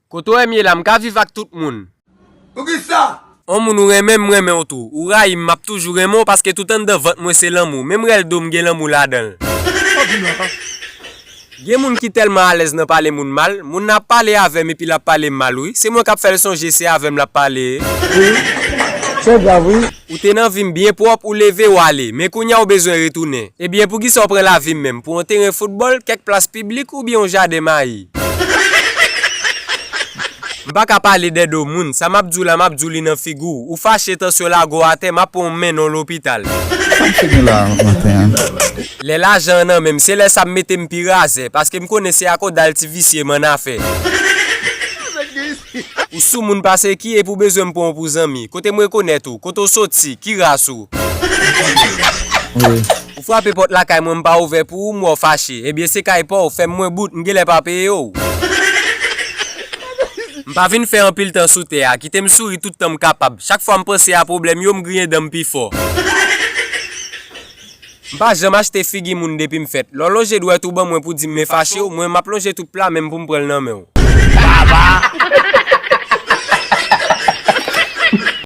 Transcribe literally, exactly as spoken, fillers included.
Kote w wè m ye la, m ka viv ak tout moun. Poukisa? On moun ou renmen, m renmen w tou. Ou rayi m, m ap toujou renmen w paske tout anndan vant mwen se lanmou. Menm rèl do m gen lanmou ladan l. Gen moun ki tèlman alèz nan pale moun mal, moun nan ap pale avè m epi l ap pale m mal, wi. Se mwen k ap fè l sonje se avè m l ap pale. Wi, se grav, wi. Ou te nan vi m byen pwòp, ou leve, w ale. Men kounye a w bezwen retounen. Ebyen, poukisa w pran lavi m menm? Pou yon teren foutbòl, kèk plas piblik oubyen yon jaden mayi? M pa ka pale dèdo moun. Sa m ap di w la, m ap di w li nan figi w. Ou fache, tansyon lage w atè, m ap pran w mennen w lopital. Sa m fè gen la maten an? Lè lajan an nan men m, se lè sa m mete m pi razè, paske m konnen se ak Odal ti visye m annafè. Ou sou moun pase ki epi w bezwen m pran w pou zanmi. Kote m rekonèt ou? Kote w soti? Ki ras ou? Wi. Ou frape pòt lakay mwen, m pa ouvè pou ou, m wè w fache. Ebyen, se kay pa w, fè m mwen bout, m genlè pa peye w. M pa vin fè anpil tan sou tè a, kite m souri tout tan m kapab. Chak fwa m panse a pwoblèm yo, m griyen dan m pi fò. M pa janm achte figi moun depi m fèt. Lè w lonje dwèt ou ban mwen pou di m men fache w, mwen m ap lonje tout pla men m pou m pran l nan men w.